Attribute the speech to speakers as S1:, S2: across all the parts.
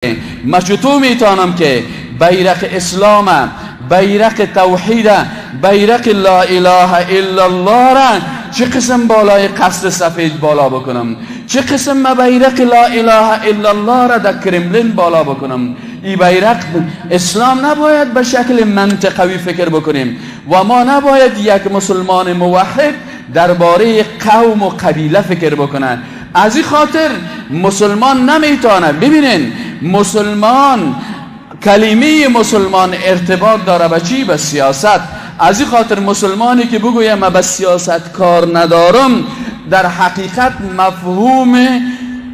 S1: ما چطور میتونم که بیرق اسلام، بیرق توحید، بیرق لا اله الا الله را چه قسم بالای قصر سفید بالا بکنم؟ چه قسم ما بیرق لا اله الا الله را در کرملین بالا بکنم؟ این بیرق اسلام نباید به شکل منطقوی فکر بکنیم و ما نباید یک مسلمان موحد درباره قوم و قبیله فکر بکنه. از این خاطر مسلمان نمیتونه. ببینین مسلمان، کلمه مسلمان ارتباط داره به چی؟ به سیاست. از این خاطر مسلمانی که بگویم من به سیاست کار ندارم، در حقیقت مفهوم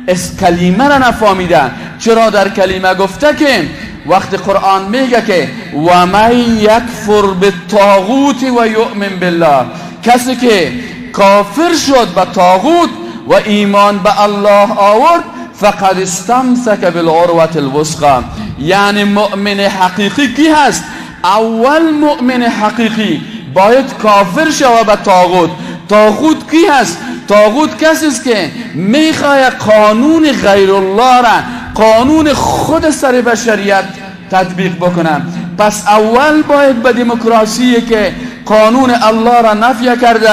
S1: از کلمه را نفهمیده. چرا در کلمه گفته که وقت قرآن میگه که و من یکفر بالطاغوت و یؤمن بالله، کسی که کافر شد به طاغوت و ایمان به الله آورد، فقد استمسک بالعروة الوثقی. یعنی مؤمن حقیقی کی هست؟ اول مؤمن حقیقی باید کافر شود به طاغوت. طاغوت کی هست؟ طاغوت کسی است که میخواد قانون غیر الله را، قانون خود سر بشریت تطبیق بکنه. پس اول باید به دموکراسی که قانون الله را نفی کرده،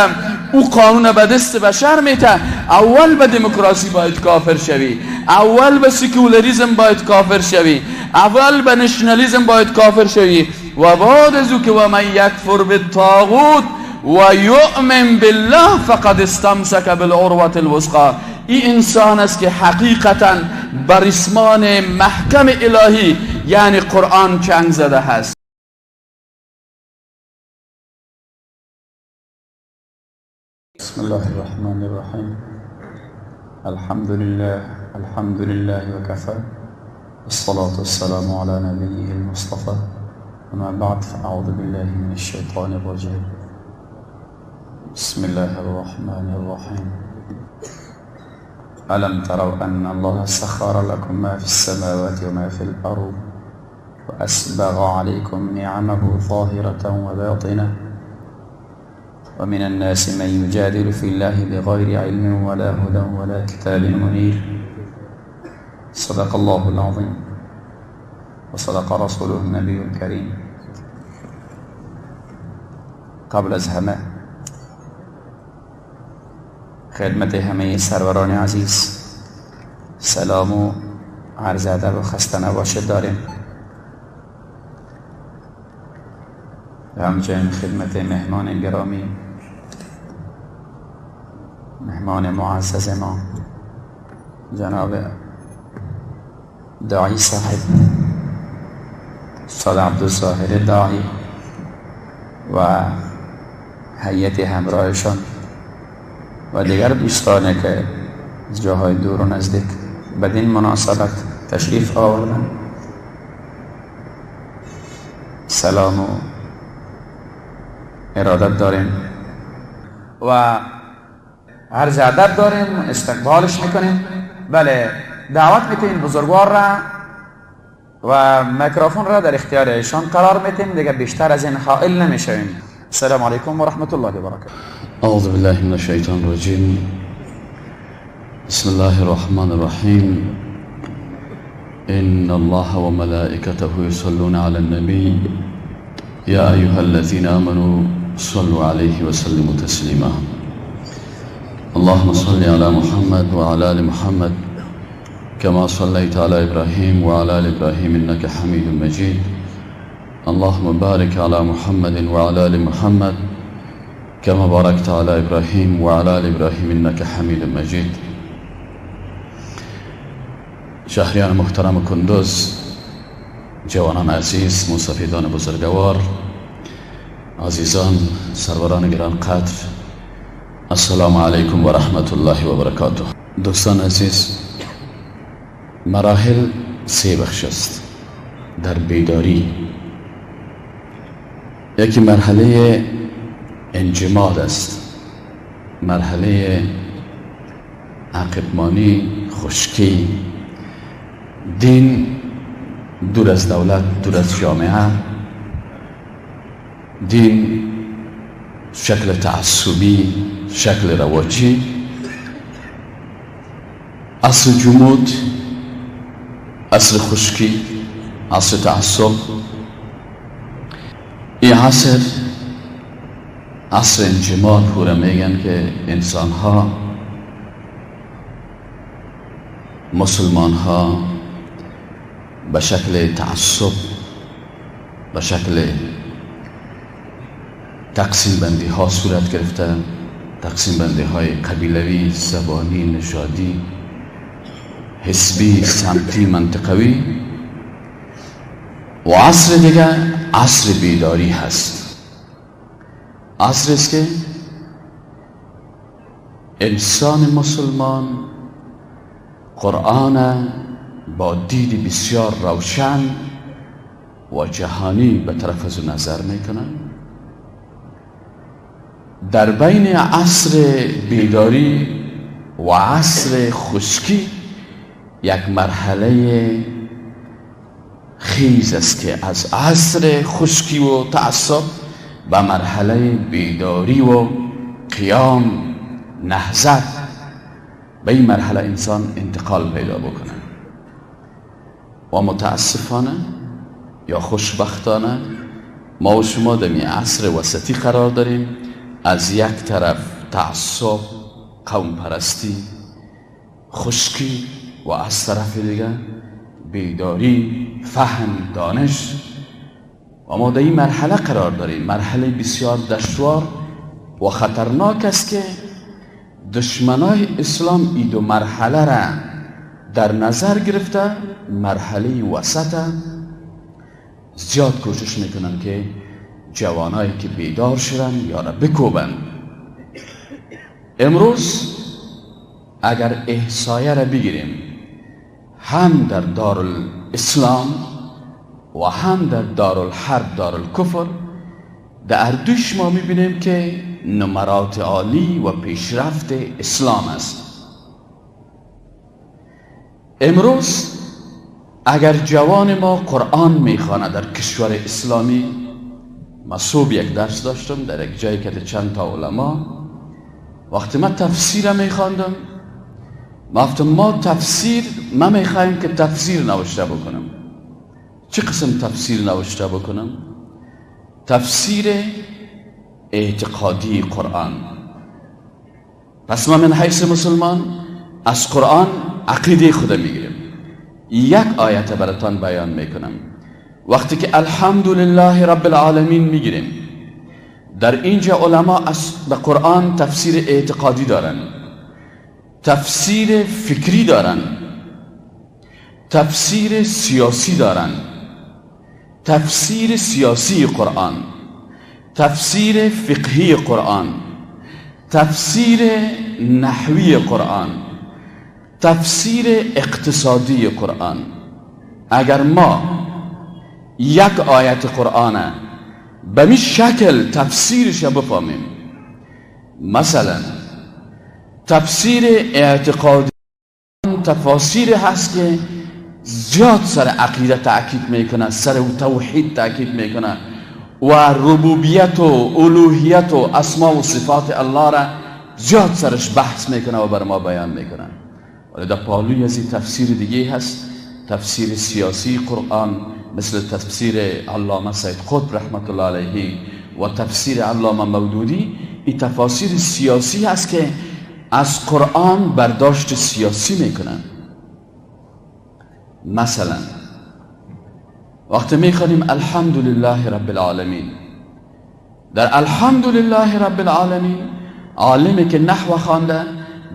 S1: او قانون به دست بشر میته، اول به دموکراسی باید کافر شوی، اول به سکولاریزم باید کافر شوی، اول به نشنالیزم باید کافر شوی و بعد از او که و من یکفر بالطاغوت و یؤمن بالله فقد استمسک بالعروة الوثقی. این انسان است که حقیقتا بر ریسمان محکم الهی یعنی قرآن چنگ زده هست.
S2: بسم الله الرحمن الرحیم. الحمد لله، الحمد لله وكفى، والصلاة والسلام على نبيه المصطفى، وما بعد، فأعوذ بالله من الشيطان الرجيم. بسم الله الرحمن الرحيم. ألم تروا أن الله سخر لكم ما في السماوات وما في الأرض وأسبغ عليكم نعمه ظاهرة وباطنة ومن الناس من يجادل في الله بغير علم ولا هدى ولا كتاب منير. صدق الله العظيم وصدق رسوله النبي الكريم. قبل از همه خدمت همه سروران عزیز سلام و عرض ادب و خسته نباشید داریم. همچنین خدمت مهمان گرامی، مهمان معزز ما جناب داعی صاحب استاد عبدالظاهر داعی و هیئت همراهشان و دیگر دوستانی که از جاهای دور و نزدیک بدین مناسبت تشریف آوردن، سلام و ارادت داریم و عرض ادب داریم، استقبالش میکنیم. بله، دعوت میکنیم بزرگوار را و میکروفون را در اختیار ایشان قرار میتیم، دیگه بیشتر از این حائل نمیشویم. السلام علیکم و رحمت الله و برکاته.
S1: اعوذ بالله من الشیطان الرجیم. بسم الله الرحمن الرحیم. ان الله و ملائکته یصلون علی النبی یا ایها الذین آمنوا صلوا علیه و سلموا تسلیما. اللهم صل علی محمد و علی آل محمد كما صليت على إبراهيم وعلى آل إبراهيم إنك حميد مجيد. اللهم بارك على محمد وعلى آل محمد كما باركت على إبراهيم وعلى آل إبراهيم إنك حميد مجيد. شهریان محترم کندوز، جوانان عزیز، موسفیدان بزرگوار، عزیزان، سروران گرانقدر، السلام علیکم و رحمت الله و برکاته. دوستان عزیز، مراحل سه بخش است در بیداری. یکی مرحله انجماد است، مرحله عقبمانی، خشکی، دین دور از دولت، دور از جامعه، دین شکل تعصبی، شکل رواجی، اصل جمود، عصر خشکی، عصر تعصب. این عصر عصر انجماد پوره. میگن که انسان ها، مسلمان ها به شکل تعصب، به شکل تقسیم بندی ها صورت گرفته، تقسیم بندی های قبیلوی، زبانی، نژادی، حزبی، سمتی، منطقوی. و عصر دیگه عصر بیداری هست، عصر است که انسان مسلمان قرآن با دید بسیار روشن و جهانی به طرف از نظر میکنه. در بین عصر بیداری و عصر خشکی یک مرحله خیز است که از عصر خشکی و تعصب به مرحله بیداری و قیام، نهضت، به این مرحله انسان انتقال پیدا بکنه. و متاسفانه یا خوشبختانه ما و شما در این عصر وسطی قرار داریم. از یک طرف تعصب، قوم پرستی، خشکی، و از طرف دیگه بیداری، فهم، دانش. و ما در این مرحله قرار داریم، مرحله بسیار دشوار و خطرناک است که دشمنای اسلام این دو مرحله را در نظر گرفته، مرحله وسط زیاد کوشش میکنن که جوانایی که بیدار شدن یا را بکوبن. امروز اگر احصایه را بگیریم، هم در دارالاسلام و هم در دارالحرب، دارالکفر، در دوش ما میبینیم که نمرات عالی و پیشرفت اسلام است. امروز اگر جوان ما قرآن میخواند در کشور اسلامی، ما صبح یک درس داشتم در یک جایی که چند تا علما، وقتی ما تفسیر میخواندم، ما تفسیر، ما میخوایم که تفسیر نوشته بکنم. چه قسم تفسیر نوشته بکنم؟ تفسیر اعتقادی قرآن. پس ما من حیث مسلمان از قرآن عقیده خود میگیریم. یک آیت براتان بیان میکنم. وقتی که الحمدلله رب العالمین میگیریم، در اینجا علما از به قرآن تفسیر اعتقادی دارن، تفسیر فکری دارن، تفسیر سیاسی دارن، تفسیر سیاسی قرآن، تفسیر فقهی قرآن، تفسیر نحوی قرآن، تفسیر اقتصادی قرآن. اگر ما یک آیت قرآن به می شکل تفسیرش بفهمیم، مثلا تفسیر اعتقادی، تفاسیر هست که زیاد سر عقیده تأکید میکنه، سر توحید تأکید میکنه و ربوبیت و الوهیت و اسما و صفات الله را زیاد سرش بحث میکنه و بر ما بیان میکنه. ولی در پالوی از این تفسیر دیگه هست، تفسیر سیاسی قرآن، مثل تفسیر علامه سید قطب رحمت الله علیه و تفسیر علامه مودودی. این تفاسیر سیاسی هست که از قرآن برداشت سیاسی میکنن. مثلا وقتی میخوانیم الحمدلله رب العالمین، در الحمدلله رب العالمین عالمی که نحو خوانده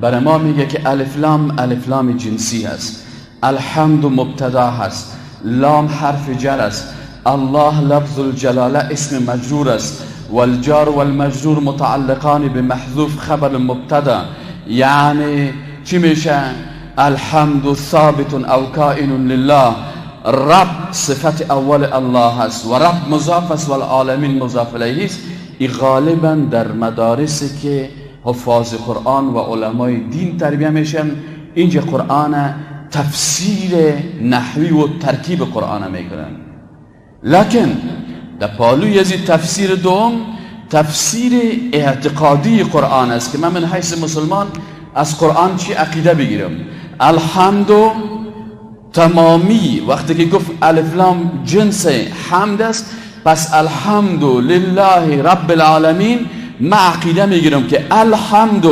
S1: برای ما میگه که الف لام، الف لام جنسی هست، الحمد مبتدا هست، لام حرف جر است، الله لفظ الجلاله اسم مجرور است، والجار والمجرور متعلقان به محذوف خبر مبتدا. یعنی چی میشه؟ الحمد ثابت او کائن لله، رب صفت اول الله است و رب مضاف است و العالمین مضاف الیه است. این غالبا در مدارسی که حفاظ قرآن و علمای دین تربیه میشن، اینجا قرآن تفسیر نحوی و ترکیب قرآن میکنن. لکن در پالوی از تفسیر دوم، تفسیر اعتقادی قرآن است که من حیث مسلمان از قرآن چی عقیده بگیرم. الحمد تمامی وقتی که گفت الف لام جنس حمد است، پس الحمد لله رب العالمین، ما عقیده میگیرم که الحمد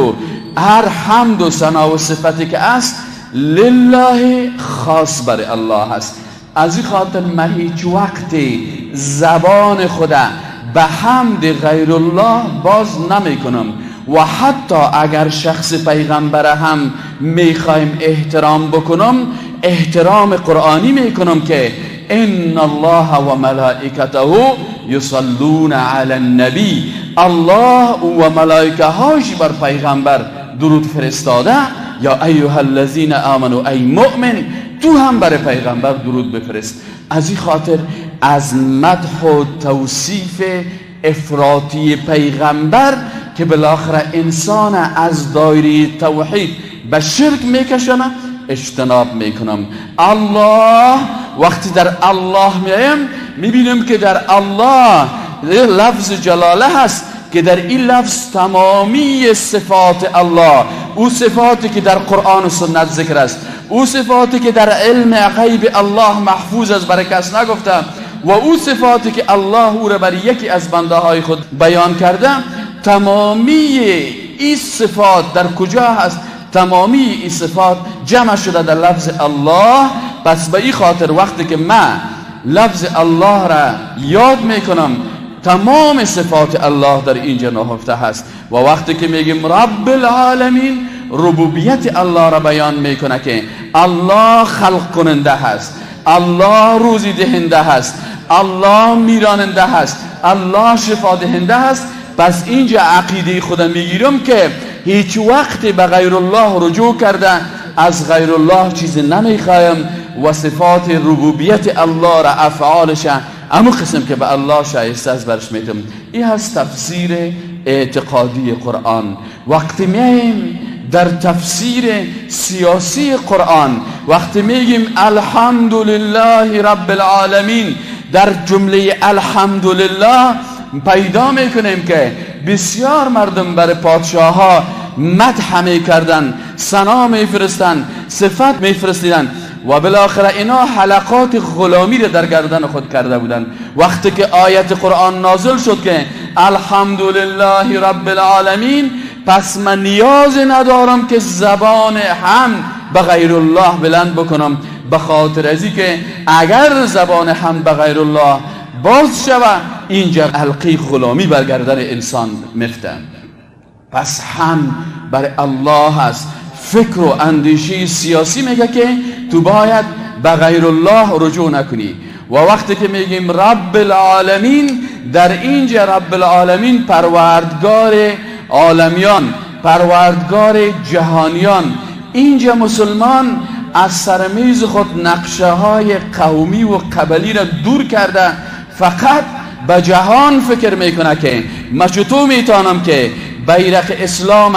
S1: هر حمد و ثنا و صفتی که است لله خاص بر الله است. از این خاطر من هیچ وقتی زبان خدا به حمد غیر الله باز نمی کنم و حتی اگر شخص پیغمبر هم میخوایم احترام بکنم، احترام قرآنی میکنم که ان الله و ملائکته یصلون علی النبی، الله و ملائکه هاش بر پیغمبر درود فرستاده. یا ایها الذین آمنوا، ای مؤمن تو هم بر پیغمبر درود بفرست. از این خاطر از مدح و توصیف افراطی پیغمبر که بالاخره انسان از دایره توحید به شرک میکشنه اجتناب میکنم. الله وقتی در الله میایم میبینیم که در الله لفظ جلاله هست که در این لفظ تمامی صفات الله، او صفاتی که در قرآن و سنت ذکر است، او صفاتی که در علم غیب الله محفوظ است برای کس نگفته، و او صفاتی که الله او را بر یکی از بنده های خود بیان کرده، تمامی این صفات در کجا هست؟ تمامی این صفات جمع شده در لفظ الله. پس به این خاطر وقتی که من لفظ الله را یاد میکنم تمام صفات الله در اینجا نهفته هست. و وقتی که میگیم رب العالمین، ربوبیت الله را بیان میکنه که الله خلق کننده هست، الله روزی دهنده هست، الله میراننده هست، الله شفا دهنده هست. پس اینجا عقیده خودم میگیرم که هیچ وقت به غیر الله رجوع کرده از غیر الله چیز نمیخوایم و صفات ربوبیت الله را افعالش امو قسم که به الله شایسته است برش میتم. این هست تفسیر اعتقادی قرآن. وقتی میایم در تفسیر سیاسی قرآن، وقتی میگیم الحمدلله رب العالمین، در جمله الحمدلله پیدا میکنیم که بسیار مردم بر پادشاه ها مدح میکردن، ثنا میفرستن، صفت میفرستیدن و بالاخره اینا حلقات غلامی را در گردن خود کرده بودند. وقتی که آیت قرآن نازل شد که الحمدلله رب العالمین، پس من نیاز ندارم که زبان هم به غیر الله بلند بکنم، به خاطر ازی که اگر زبان هم به غیر الله باز شود اینجا حلقه غلامی بر گردن انسان مفته. پس هم بر الله هست. فکر و اندیشه سیاسی میگه که تو باید به غیر الله رجوع نکنی. و وقتی که میگیم رب العالمین، در اینجا رب العالمین پروردگار عالمیان، پروردگار جهانیان. اینجا مسلمان از سرمیز خود نقشه های قومی و قبلی را دور کرده، فقط به جهان فکر میکنه که من چطور میتونم که بیرق اسلام،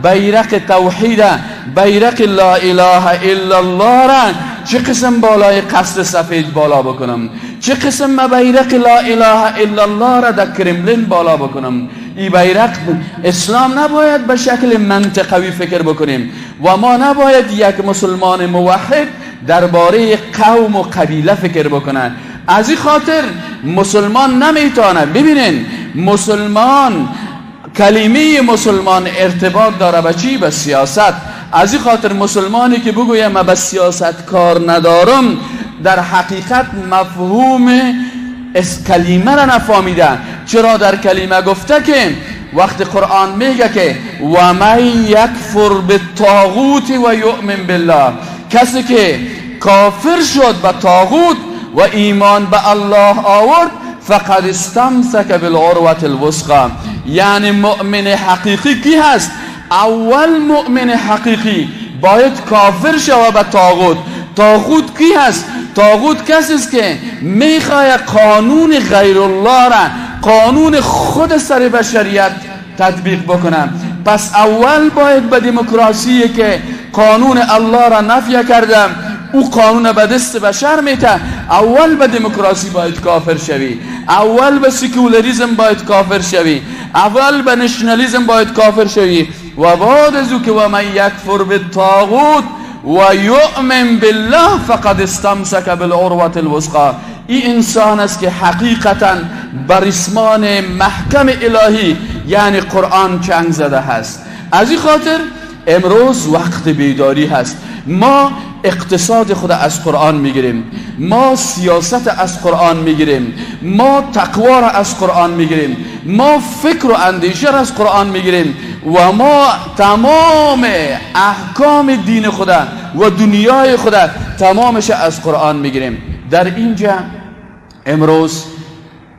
S1: بیرق توحید، بیرق لا اله الا الله را چه قسم بالای قصر سفید بالا بکنم، چه قسم ما بیرق لا اله الا الله را در کرملین بالا بکنم. این بیرق اسلام نباید به شکل منطقوی فکر بکنیم و ما نباید یک مسلمان موحد درباره قوم و قبیله فکر بکنه. از این خاطر مسلمان نمیتونه. ببینین مسلمان، کلمه مسلمان ارتباط داره به چی؟ به سیاست. از این خاطر مسلمانی که بگویم من به سیاست کار ندارم، در حقیقت مفهوم از کلمه را نفهمیده. چرا در کلمه گفته که وقت قرآن میگه که و من یکفر بالطاغوت و یؤمن بالله، کسی که کافر شد به طاغوت و ایمان به الله آورد، فقد استمسک بالعروة الوثقی. یعنی مؤمن حقیقی کی هست؟ اول مؤمن حقیقی باید کافر شود به طاغوت. طاغوت کی هست؟ طاغوت کسی است که میخواد قانون غیر الله را، قانون خود سر بشریت تطبیق بکنه. پس اول باید به دموکراسی که قانون الله را نفی کرده، او قانون به دست بشر میته، اول به دموکراسی باید کافر شوی، اول به سکولاریزم باید کافر شوی، اول به نشنالیزم باید کافر شوی و بعد از او که و من یکفر بالطاغوت و یؤمن بالله فقد استمسک بالعروة الوثقی. این انسان است که حقیقتا بر ریسمان محکم الهی یعنی قرآن چنگ زده هست. از این خاطر امروز وقت بیداری هست. ما اقتصاد خود از قرآن میگیریم، ما سیاست از قرآن میگیریم، ما تقوا را از قرآن میگیریم، ما فکر و اندیشه را از قرآن میگیریم و ما تمام احکام دین خدا و دنیای خدا تمامش از قرآن میگیریم. در اینجا امروز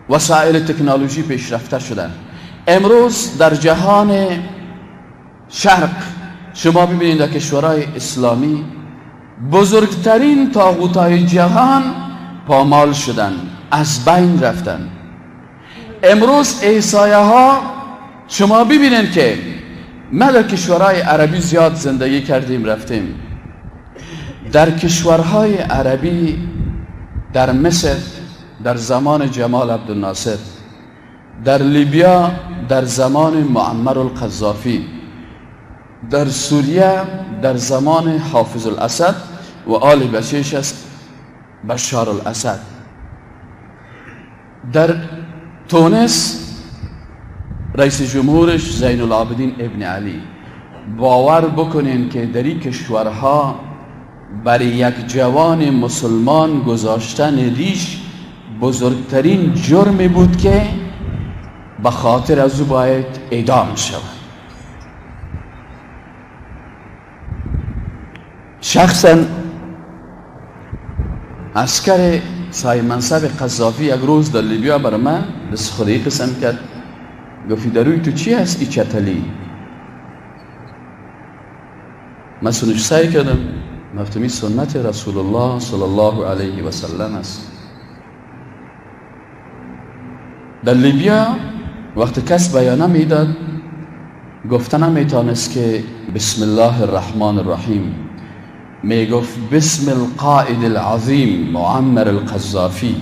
S1: وسایل تکنولوژی پیشرفته شدن. امروز در جهان شرق شما ببینید در کشورهای اسلامی بزرگترین طاغوت‌های جهان پامال شدن، از بین رفتن. امروز احصایه ها شما ببینید که ما در کشورهای عربی زیاد زندگی کردیم رفتیم. در کشورهای عربی، در مصر در زمان جمال عبدالناصر، در لیبیا در زمان معمر القذافی، در سوریه در زمان حافظ الاسد و آل بچهش است بشار الاسد، در تونس رئیس جمهورش زین العابدین ابن علی. باور بکنین که در این کشورها برای یک جوان مسلمان گذاشتن ریش بزرگترین جرمی بود که به خاطر از او باید اعدام شود. شخصا عسکر صاحب منصب قذافی یک روز در لیبیا برای من به سخری قسم کرد، گفت دروی تو چی هست ای چتلی؟ من سنش سعی کردم، گفتم سنت رسول الله صلی الله علیه و سلم است. در لیبیا وقتی کس بیانه میداد گفته نمیتانست که بسم الله الرحمن الرحیم، میگفت بسم القائد العظیم معمر القذافی.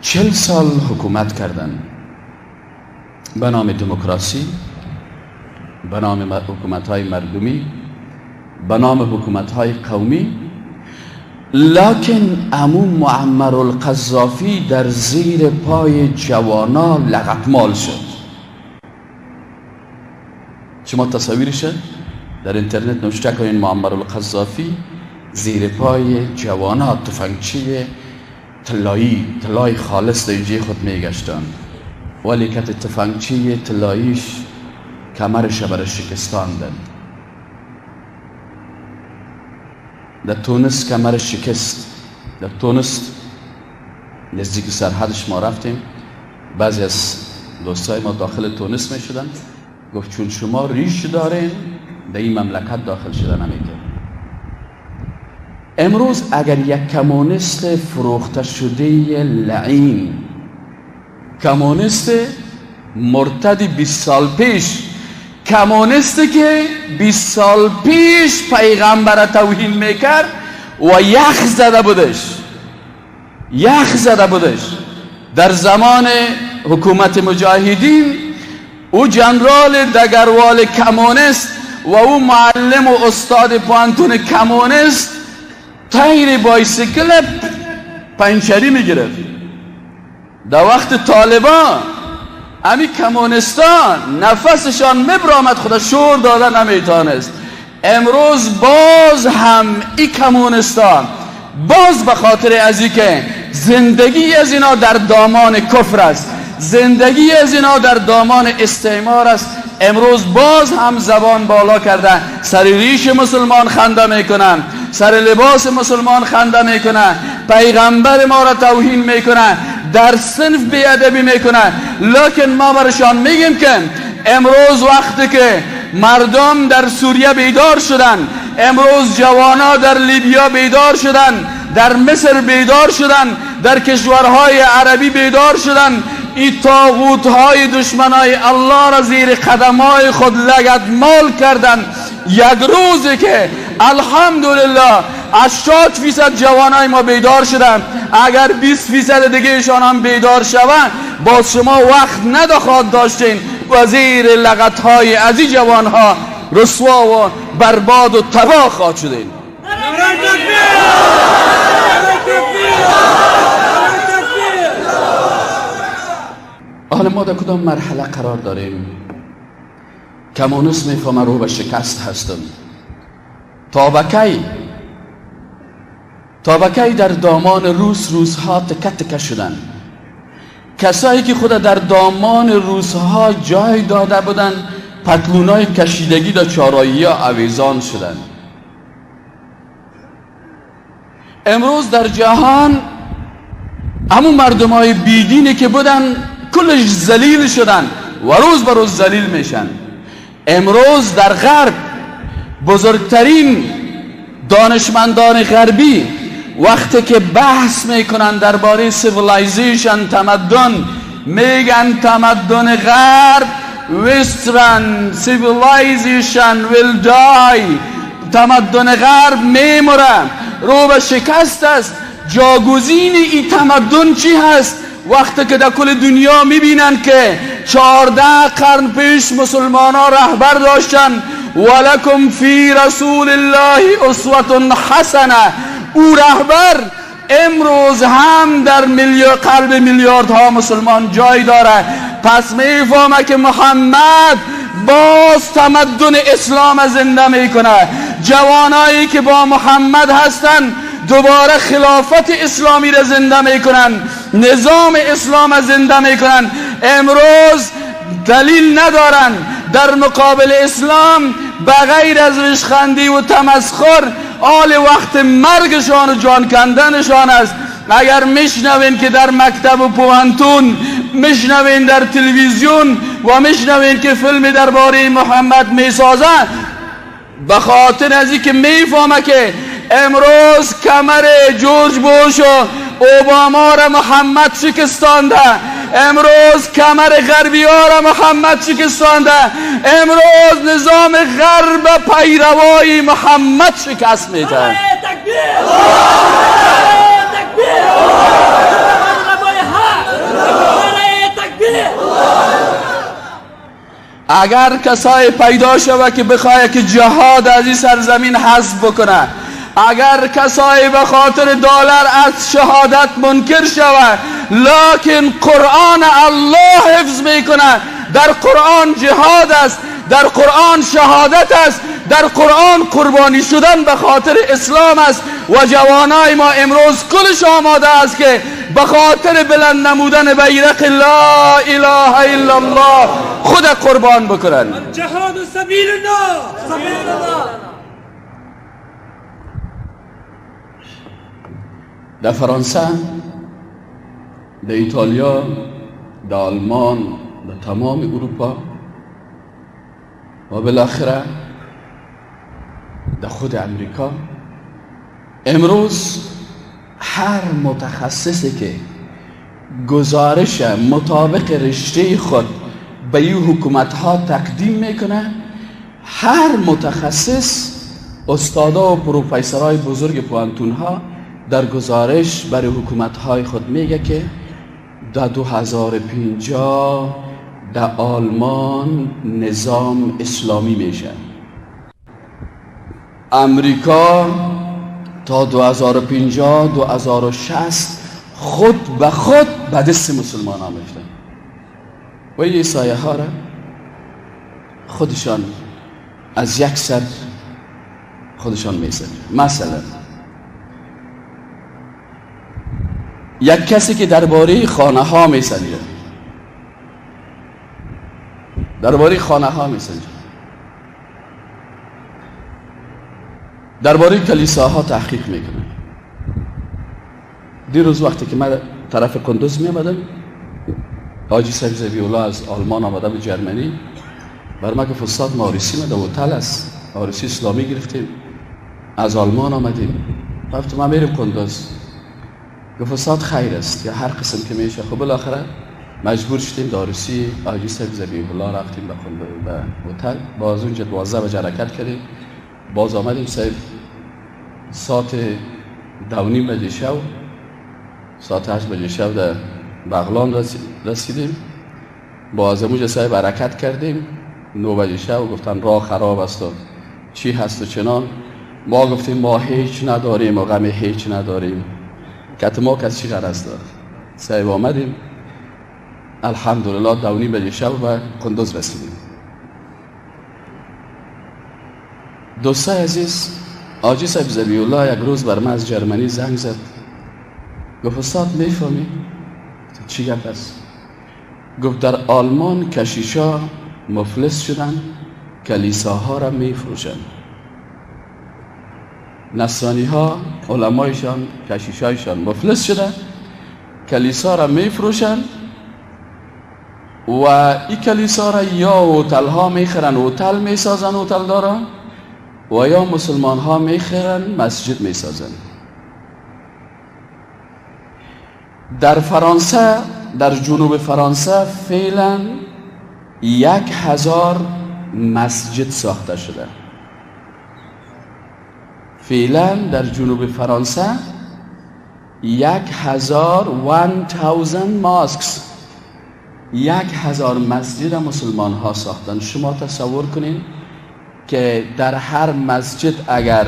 S1: 40 سال حکومت کردن به نام دموکراسی، به نام حکومت های مردمی، به نام حکومت های قومی، لکن امو معمر القذافی در زیر پای جوانا لغتمال شد. شما تصویرش در اینترنت نوشته کنین معمر القذافی زیر پای جوانا تفنگچی طلایی، طلای خالص در اینجای خود میگشتن، ولی که تفنگچی طلاییش کمرش برای شکستاندن. در تونس کمر شکست. در تونس نزدیک سرحدش ما رفتیم، بعضی از دوستای ما داخل تونس می شدن، گفت چون شما ریش دارین در این مملکت داخل شده نمیتونید. امروز اگر یک کمونیست فروخته شده لعین، کمونیست مرتد 20 سال پیش، کمونیستی که 20 سال پیش پیغمبر توهین میکرد و یخ زده بودش، یخ زده بودش، در زمان حکومت مجاهدین او جنرال دگروال کمونیست و او معلم و استاد پانتون کمونیست تیر بایسیکل پنچری میگرفت. در وقت طالبان امی کمونستان نفسشان مبرامد، خدا شور داده نمیتانست. امروز باز هم ای کمونستان باز به خاطر از ای که زندگی از اینا در دامان کفر است، زندگی از اینا در دامان استعمار است، امروز باز هم زبان بالا کرده، سر ریش مسلمان خنده میکنن، سر لباس مسلمان خنده میکنن، پیغمبر ما را توهین میکنن، در صنف بیادبی میکنن. لکن ما برشان میگیم که امروز وقتی که مردم در سوریه بیدار شدن، امروز جوانا در لیبیا بیدار شدن، در مصر بیدار شدن، در کشورهای عربی بیدار شدن، این طاغوت های دشمنای الله را زیر قدمای خود لگد مال کردن. یک روزی که الحمدلله 80% جوانای ما بیدار شدن. اگر 20% دیگه ایشان هم بیدار شوند، باز شما وقت ندخواد داشتین و زیر لغت های از این جوان ها رسوا و برباد و تباه خواهد شدین. حالا ما در کدام مرحله قرار داریم؟ کمونیسم میفهمه رو به شکست هستم. تا بکی در دامان روس روسها تکه تکه شدن. کسایی که خود در دامان روسها جای داده بودن، پتلونای کشیدگی در چارایی ها اویزان شدن. امروز در جهان همون مردم های بیدینی که بودن کلش ذلیل شدن و روز به روز ذلیل میشن. امروز در غرب بزرگترین دانشمندان غربی وقتی که بحث میکنن درباره civilization، تمدن، میگن تمدن غرب Western civilization will die، تمدن غرب میمره، رو به شکست است. جاگزین این تمدن چی هست؟ وقتی که در کل دنیا میبینن که 14 قرن پیش مسلمان ها رهبر داشتن، ولکم فی رسول الله اسوة حسنه، او رهبر امروز هم در قلب میلیاردها مسلمان جای داره. پس میفهمه که محمد باز تمدن اسلام زنده میکنه. جوانایی که با محمد هستن دوباره خلافت اسلامی را زنده میکنن، نظام اسلام زنده میکنن. امروز دلیل ندارن در مقابل اسلام بغیر از ریشخندی و تمسخر. آل وقت مرگشان و جان کندنشان است. اگر میشنوین که در مکتب و پوهنتون، میشنوین در تلویزیون و میشنوین که فیلم درباره محمد میسازن، به خاطر از اینکه میفهمه که امروز کمر جورج بوش و اوباما را محمد شکستانده، امروز کمر غربی ها را محمد شکستانده، امروز نظام غرب پیروای محمد شکست میده. اگر کسای پیدا شود که بخواه که جهاد از این سرزمین حذف بکنه، اگر کسایی به خاطر دلار از شهادت منکر شود، لکن قرآن الله حفظ میکنه. در قرآن جهاد است، در قرآن شهادت است، در قرآن قربانی شدن به خاطر اسلام است. و جوانای ما امروز کلش آماده است که به خاطر بلند نمودن بیرق لا اله الا الله خود قربان بکنن.
S3: جهاد سبیل الله، سبیل الله.
S1: در فرانسه، در ایتالیا، در آلمان، در تمام اروپا و بالاخره در خود امریکا امروز هر متخصصی که گزارش مطابق رشته خود به این حکومت ها تقدیم میکنه، هر متخصص، استادا و پروفسورهای بزرگ پوهنتون ها در گزارش برای حکومت های خود میگه که در 2050 در آلمان نظام اسلامی میشه، امریکا تا 2050 2060 خود به خود به دست مسلمان ها میفته. و این سایه ها را خودشان از یک سر خودشان میزنه. مثلا یک کسی که درباره خانه ها میسنجه، درباره خانه ها میسنجه، درباره کلیساها تحقیق میکنه. دیروز وقتی که من طرف قندوز میامدم، حاجی صاحب ذبیح الله از آلمان آمده به جرمنی، بر ما گفت استاد ما عروسی مده هتل است، عروسی اسلامی گرفتیم، از آلمان آمدیم. گفتم ما میریم قندوز. گفت استاد خیر است یا هر قسم که میشه. خب بالاخره مجبور شدیم داروسی حاجی صاحب ذبیح الله رفتیم به هتل، باز اونجا 12 بجه حرکت کردیم، باز آمدیم صاحب ساعت 2:30 بجه شو، ساعت 8 بجه شو در بغلان رسیدیم. با از اموجه صاحب حرکت کردیم. 9 بجه شو گفتن راه خراب است و چی هست و چنان. ما گفتیم ما هیچ نداریم و غم هیچ نداریم، که ما کس چی غرض دارد. صاحب آمدیم الحمدلله 2:30 بجه شب به قندوز رسیدیم. دوستای عزیز، حاجی صاحب ذبیح الله یک روز بر من از جرمنی زنگ زد. گفت استاد میفهمی چی گپ است؟ گفت در آلمان کشیشا مفلس شدن، کلیساها را میفروشن. نصرانی ها علمایشان کشیشایشان مفلس شدن، کلیسا را میفروشن و این کلیسا را یا هتل ها میخرن، هتل میسازن هتل دارن، و یا مسلمان ها میخرن مسجد میسازن. در فرانسه، در جنوب فرانسه فعلا 1000 مسجد ساخته شده. فعلا در جنوب فرانسه 1000 mosques، 1000 مسجد مسلمان ها ساختن. شما تصور کنین که در هر مسجد اگر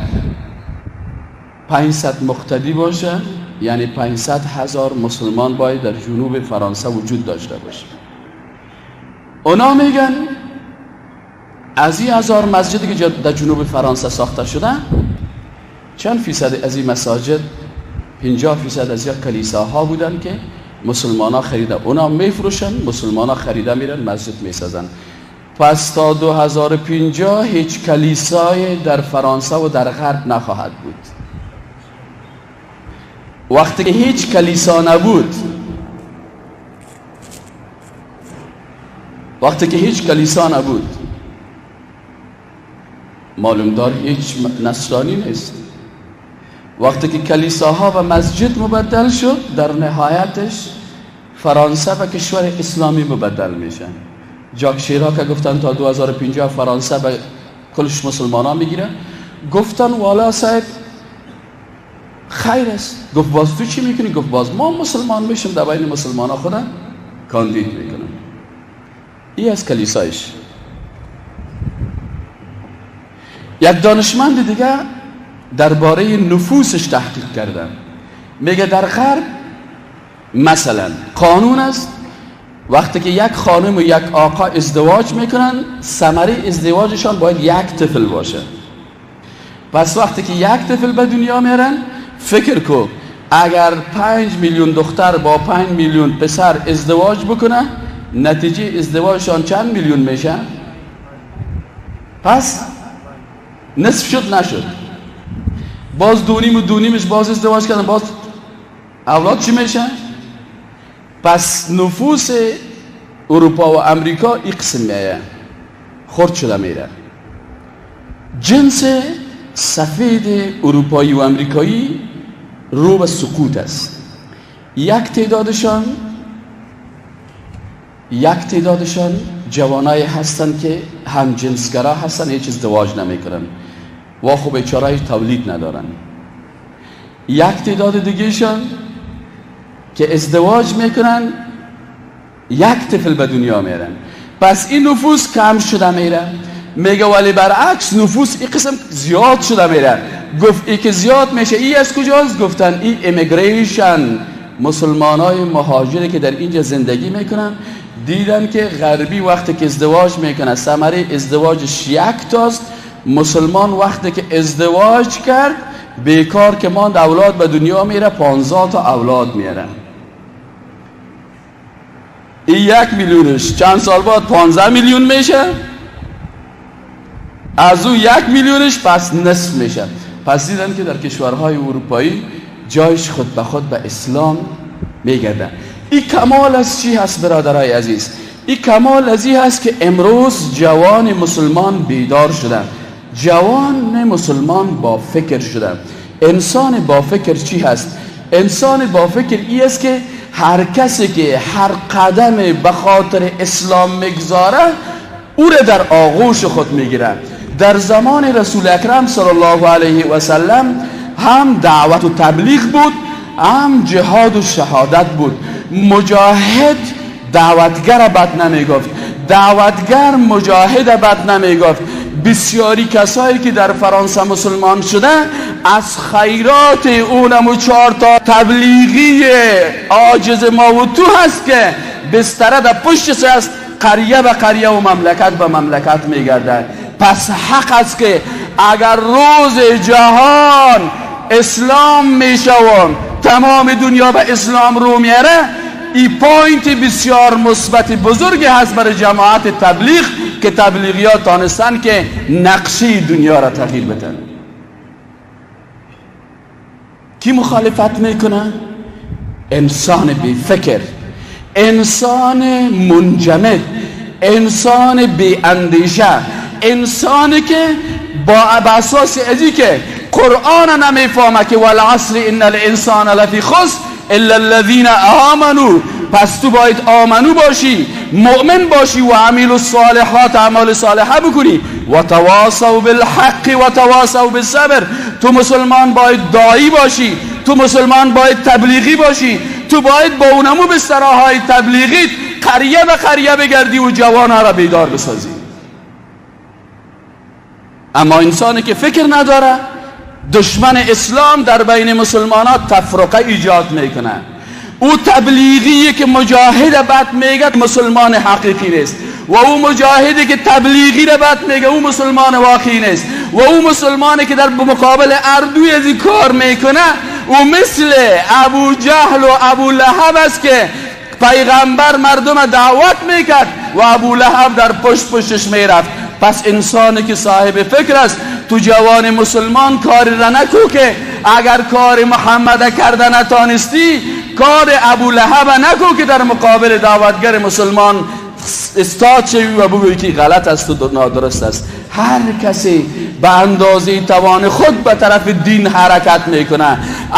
S1: 500 مقتدی باشه، یعنی 500,000 مسلمان باید در جنوب فرانسه وجود داشته باشه. اونا میگن از این 1000 مسجدی که در جنوب فرانسه ساخته شده، چند فیصد از این مساجد، 50% از یک کلیساها بودن که مسلمان ها خریده. اونا میفروشن، مسلمان ها خریده میرن مسجد میسازن. پس تا 2050 هیچ کلیسای در فرانسه و در غرب نخواهد بود. وقتی که هیچ کلیسا نبود، وقتی که هیچ کلیسا نبود، معلوم دار هیچ نصرانی نیست. وقتی که کلیساها به مسجد مبدل شد، در نهایتش فرانسه به کشور اسلامی مبدل میشه. جاک شیراک گفتن تا 2050 فرانسه به کلش مسلمان ها میگیره. گفتن والا صاحب خیر است. گفت باز تو چی میکنی؟ گفت باز ما مسلمان میشم، در بین مسلمان ها خودم کاندید میکنم. این از کلیسایش. یک دانشمند دیگه درباره نفوسش تحقیق کردن. میگه در غرب مثلا قانون است وقتی که یک خانم و یک آقا ازدواج میکنن، ثمره ازدواجشان باید یک طفل باشه. پس وقتی که یک طفل به دنیا میرن، فکر کو اگر 5 میلیون دختر با 5 میلیون پسر ازدواج بکنه، نتیجه ازدواجشان چند میلیون میشه؟ پس نصف شد نشد. باز 2.5 و 2.5 باز ازدواج کردن، باز اولاد چی میشه؟ پس نفوس اروپا و امریکا این قسم میایه، خرد شده میره. جنس سفید اروپایی و امریکایی رو به سقوط است. یک تعدادشان جوانای هستند که هم جنسگرا هستن، هیچ ازدواج نمیکنن و خب بیچاره‌ای تولید ندارن. یک تعداد دیگهشان که ازدواج میکنن، یک طفل به دنیا میرن. پس این نفوس کم شده میره. میگه ولی برعکس نفوس این قسم زیاد شده میره. گفت ای که زیاد میشه ای از کجاست؟ گفتن این immigration، مسلمان های مهاجری که در اینجا زندگی میکنن، دیدن که غربی وقتی که ازدواج میکنه ثمره ازدواجش یک تاست، مسلمان وقتی که ازدواج کرد بیکار که ماند اولاد به دنیا میره، 15 تا اولاد میاره. این 1 میلیونش چند سال بعد 15 میلیون میشه، از او 1 میلیونش پس نصف میشه. پس دیدن که در کشورهای اروپایی جایش خود به خود به اسلام میگرده. این کمال از چی هست برادرای عزیز؟ این کمال از این هست که امروز جوان مسلمان بیدار شده، جوان مسلمان با فکر شده. انسان با فکر چی هست؟ انسان با فکر ای است که هر کسی که هر قدم به خاطر اسلام میگذاره او را در آغوش خود میگیره. در زمان رسول اکرم صلی الله علیه و سلم هم دعوت و تبلیغ بود، هم جهاد و شهادت بود. مجاهد دعوتگر بد نمیگفت، دعوتگر مجاهد بد نمیگفت. بسیاری کسایی که در فرانسه مسلمان شده از خیرات اونم و 4 تا تبلیغی عاجز ما و تو هست که بستره در پشت سر است، قریه به قریه و مملکت به مملکت میگرده. پس حق است که اگر روز جهان اسلام میشوم، تمام دنیا به اسلام رو میاره، ای point بسیار مثبت بزرگی هست برای جماعت تبلیغ که تبلیغی ها تانستن که نقشه دنیا را تغییر بدن. کی مخالفت میکنه؟ انسان بی فکر، انسان منجمد، انسان بی اندیشه، انسانی که با اساس ازی که قرآن نمیفهمه که والعصر ان الانسان لفی خسر الا الذین آمنوا. پس تو باید آمنو باشی، مؤمن باشی و عمل الصالحات، اعمال صالحه بکنی، و تواصوا بالحق و تواصوا بالصبر. تو مسلمان باید داعی باشی، تو مسلمان باید تبلیغی باشی، تو باید با اونمو بستراهای تبلیغیت قریه به قریه بگردی و جوانها را بیدار بسازی. اما انسانی که فکر نداره، دشمن اسلام در بین مسلمانات تفرقه ایجاد میکنه. او تبلیغی که مجاهد بد میگه مسلمان حقیقی نیست، و او مجاهدی که تبلیغی را بد میگه او مسلمان واقعی نیست، و او مسلمانی که در مقابل اردوی از کار میکنه او مثل ابو جهل و ابو لهب است که پیغمبر مردم دعوت میکرد و ابو لهب در پشت پشتش میرفت. پس انسانی که صاحب فکر است، تو جوان مسلمان کاری را نکو که اگر کار محمد کرده نتانستی، کار ابو لهب نکو که در مقابل دعوتگر مسلمان استاد شوی و بگویی که غلط است و نادرست است. هر کسی به اندازه توان خود به طرف دین حرکت میکنه.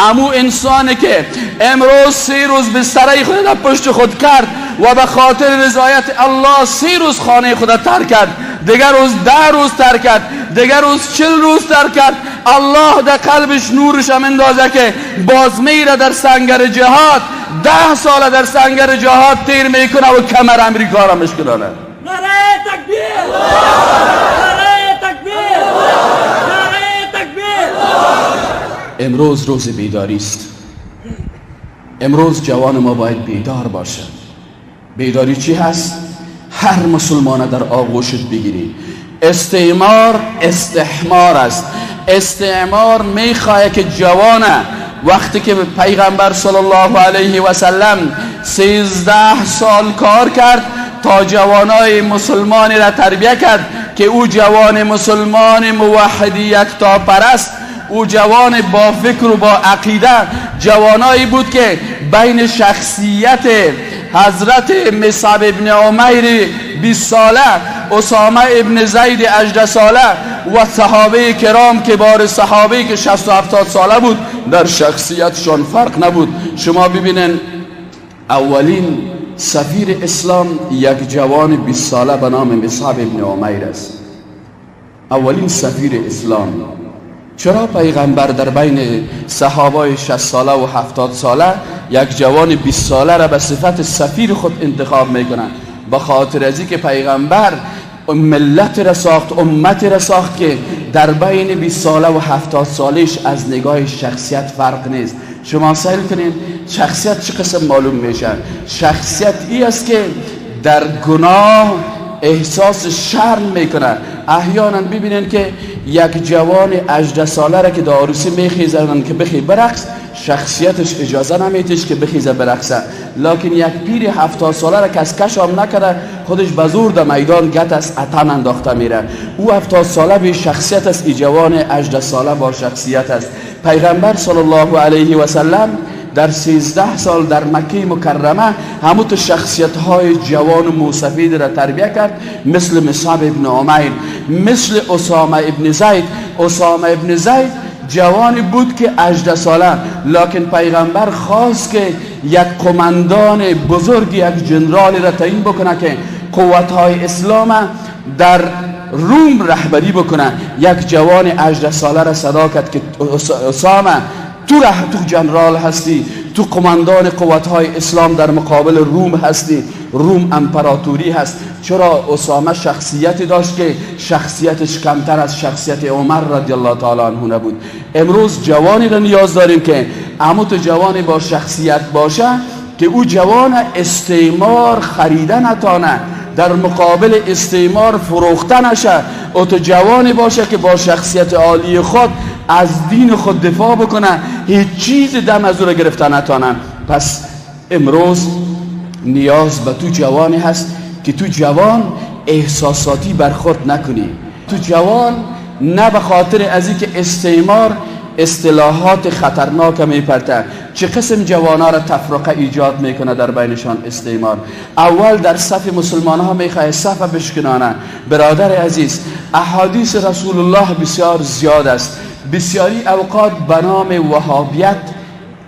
S1: امو انسانی که امروز 3 روز بستره خود در پشت خود کرد و به خاطر رضایت الله 3 روز خانه خود ترک کرد، دیگر روز 10 روز ترک کرد، دیگر روز 40 روز ترک کرد، الله در قلبش نورش هم اندازه که باز میره در سنگر جهاد، 10 سال در سنگر جهاد تیر میکنه و کمر امریکا را مشکلانه.
S3: نعره تکبیر، نعره تکبیر، نعره تکبیر.
S1: امروز روز بیداری است. امروز جوان ما باید بیدار باشه. بیداری چی هست؟ هر مسلمان در آغوشت بگیری. استعمار استحمار است. استعمار میخواه که جوانه، وقتی که پیغمبر صلی الله علیه و سلم 13 سال کار کرد تا جوانای مسلمانی را تربیه کرد که او جوان مسلمان موحدی یکتا پرست، او جوان با فکر و با عقیده، جوانایی بود که بین شخصیت حضرت مصعب ابن عمیر 20 ساله، اسامه ابن زید 18 ساله و صحابه کرام کبار صحابه که 60 و 70 ساله بود، در شخصیتشان فرق نبود. شما ببینن اولین سفیر اسلام یک جوان 20 ساله به نام مصعب ابن عمیر است. اولین سفیر اسلام. چرا پیغمبر در بین صحابای 60 ساله و 70 ساله یک جوان 20 ساله را به صفت سفیر خود انتخاب میکنه؟ به خاطر از که پیغمبر ملت را ساخت، امت را ساخت که در بین 20 ساله و 70 سالش از نگاه شخصیت فرق نیست. شما سیل کنین شخصیت چه قسم معلوم میشه؟ شخصیت ای است که در گناه احساس شرم میکنه. احیانا ببینن که یک جوان 18 ساله را که داروسی میخیزن که بخی برقص، شخصیتش اجازه نمیتش که بخیزه برقصه، لکن یک پیر 70 ساله را که از کش هم نکرده خودش به زور در میدان گت است اتن انداخته میره. او 70 ساله به شخصیت است، ای جوان 18 ساله با شخصیت است. پیغمبر صلی الله علیه و سلم در 13 سال در مکه مکرمه همون شخصیت های جوان و موسفید را تربیه کرد، مثل مصعب ابن عمیر، مثل اسامه ابن زید. اسامه ابن زید جوانی بود که 18 ساله، لکن پیغمبر خواست که یک قماندان بزرگ، یک جنرال را تعیین بکنه که قوت های اسلام در روم رهبری بکنه. یک جوان 18 ساله را صدا کرد که اسامه تو جنرال هستی، تو قماندان قوتهای اسلام در مقابل روم هستی، روم امپراتوری هست. چرا اسامه شخصیتی داشت که شخصیتش کمتر از شخصیت عمر رضی الله تعالی عنه نبود. امروز جوانی را نیاز داریم که اما تو جوانی با شخصیت باشه که او جوان استعمار خریده نتانه، در مقابل استعمار فروخته نشه، او تو جوانی باشه که با شخصیت عالی خود از دین خود دفاع بکنه، هیچ چیز دم از او را گرفته نتانه. پس امروز نیاز به تو جوانی هست که تو جوان احساساتی برخورد نکنی، تو جوان نه به خاطر از اینکه استعمار اصطلاحات خطرناک میپرته، چه قسم جوانا را تفرقه ایجاد میکنه در بینشان استعمار. اول در صف مسلمان ها میخواه صف بشکنانه. برادر عزیز، احادیث رسول الله بسیار زیاد است. بسیاری اوقات به نام وهابیت،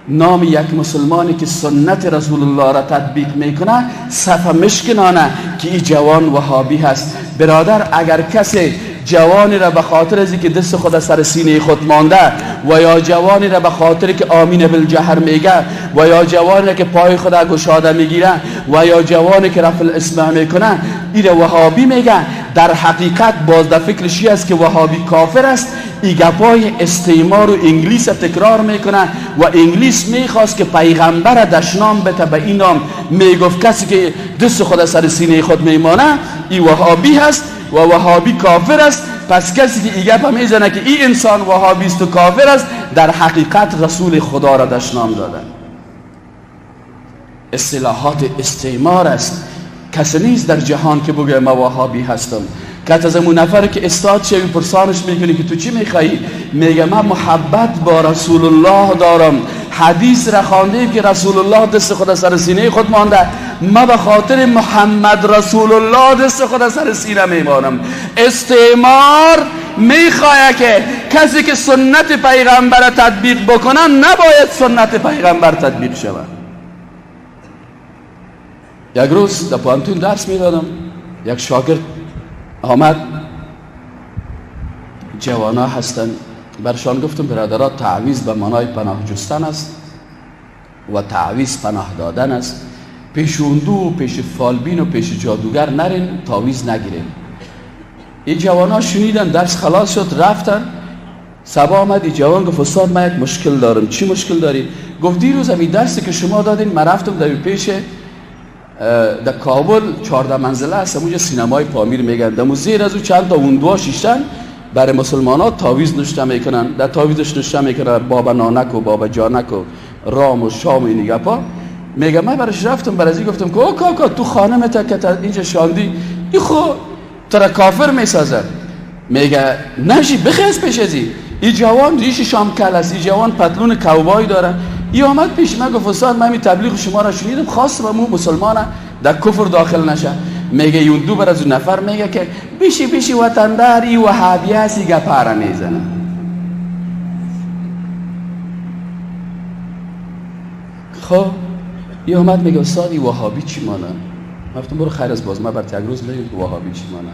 S1: نام یک مسلمانی که سنت رسول الله را تطبیق میکنه، صف مشکنانه که این جوان وهابی هست. برادر، اگر کسی جوانی را به خاطر از اینکه دست خود سر سینه خود مانده، و یا جوانی را به خاطر که آمین بالجهر میگه، و یا جوانی را که پای خود گشاده میگیره، و یا جوانی که رفع الاسمع میکنه، این را وهابی میگه، در حقیقت باز در فکرشی است که وهابی کافر است. ای گپای استعمار و انگلیس تکرار میکنه و انگلیس میخواست که پیغمبر دشنام بته به این نام، میگفت کسی که دست خود سر سینه خود میمانه ای وهابی هست و وهابی کافر است. پس کسی که ای گپ میزنه که این انسان وهابی است و کافر است، در حقیقت رسول خدا را دشنام داده. اصطلاحات استعمار است. کسی نیست در جهان که بگه ما وهابی هستم. که از اون نفر که استاد شوی پرسانش میکنی که تو چی میخوایی، میگه من محبت با رسول الله دارم، حدیث را خوانده که رسول الله دست خود سر سینه خود مانده، ما به خاطر محمد رسول الله دست خود سر سینه میمانم. استعمار میخواه که کسی که سنت پیغمبر تطبیق بکنه نباید سنت پیغمبر تطبیق شود. یک روز در پوهنتون درس میدادم، یک شاگرد آمد، جوانا هستن، برشان گفتم برادرها تعویض به معنای پناه جستن است و تعویض پناه دادن است. پیش اندو و پیش فالبین و پیش جادوگر نرین، تعویض نگیرین. این جوانا شنیدن، درس خلاص شد، رفتن. صبح آمد این جوان گفت استاد من یک مشکل دارم. چی مشکل داری؟ گفت دیروز همین درسی که شما دادین من رفتم در پیش در کابل 14 منزله هست، اونجا سینمای پامیر میگن، در زیر از او چند تا اندوها شیشتن برای مسلمان ها تعویض نشته میکنن، در تعویضش نشته میکنن بابا نانک و بابا جانک و رام و شام و این گپا. میگه من برش رفتم برازی گفتم که او کاکا تو خانم تا که اینجا شاندی ای خو ترا کافر میسازه. میگه نشی بخیز پیش ازی. این جوان ریش شام کل است، این جوان پتلون کوبای داره. ای آمد پیش من گفت استاد من تبلیغ شما را شنیدم، خواستم مو مسلمانه در کفر داخل نشه. میگه یون دو بر از اون نفر میگه که بیشی بیشی وطندار ای وهابی هست، ای گپاره میزنه. خب ای آمد میگه استاد ای وهابی چی مانه؟ گفتم برو خیر از باز، من برات یک روز میگم که وهابی چی مانه.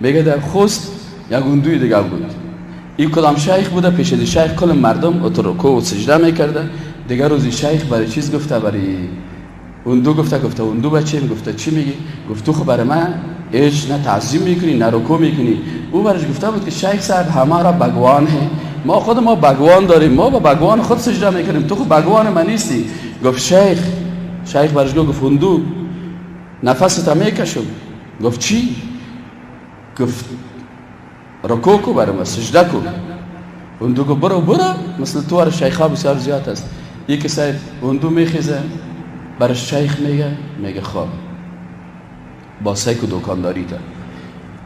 S1: میگه در خوست یک اندوی دیگه بود، این کدام شیخ بوده، پیش از شیخ کل مردم اترکو و سجده میکرده. دیگر روزی شیخ برای چیز گفته، برای اون دو گفته، گفته اون دو بچه گفته چی میگی؟ گفت تو خب برای من هیچ نه تعظیم میکنی نه رکوع میکنی. او برش گفته بود که شیخ صاحب همه را بگوان ہے، ما خود ما بگوان داریم، ما با بگوان خود سجده میکنیم، تو خب بگوان من نیستی. گفت شیخ، شیخ برش گفت اون دو نفست میکشم. گفت چی؟ گفت رکوع کو برای ما، سجده کو. اون دو گفت برو برو، مثل تو ور شیخ ها بسیار زیاد است. یکی صاحب اون دو میخیزه برای شیخ میگه، میگه خواب با سیک و دکانداری تا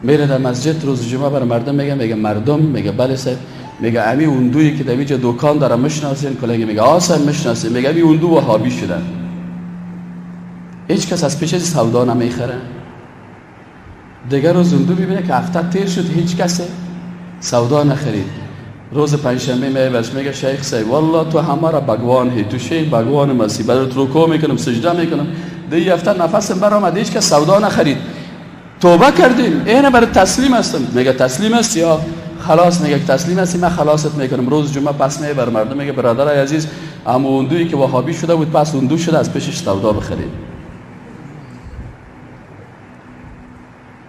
S1: میره در مسجد روز جمعه برای مردم میگه، میگه مردم، میگه بله صاحب، میگه امی اون دویی که در اینجا دکان داره میشناسین؟ کلنگی میگه آ صاحب میشناسین. میگه امی اون دو وهابی شدن، هیچ کس از پیش از سودا نمیخره. دیگر روز اون دو میبینه که هفته تیر شد هیچ کس سودا نخرید. روز پنجشنبه میای برش میگه شیخ صاحب والله تو همه را بگوان هی، تو شیخ بگوان مسی، برات رکوع میکنم سجده میکنم، دی هفته نفسم برآمد هیچ کس سودا نخرید. توبه کردیم، اینه برای تسلیم هستم. میگه تسلیم هستی یا خلاص؟ میگه تسلیم هستی، من خلاصت میکنم. روز جمعه پس میه بر مردم میگه برادرای عزیز، اما اون دویی که وهابی شده بود پس اون دو شده، از پیشش سودا بخرید.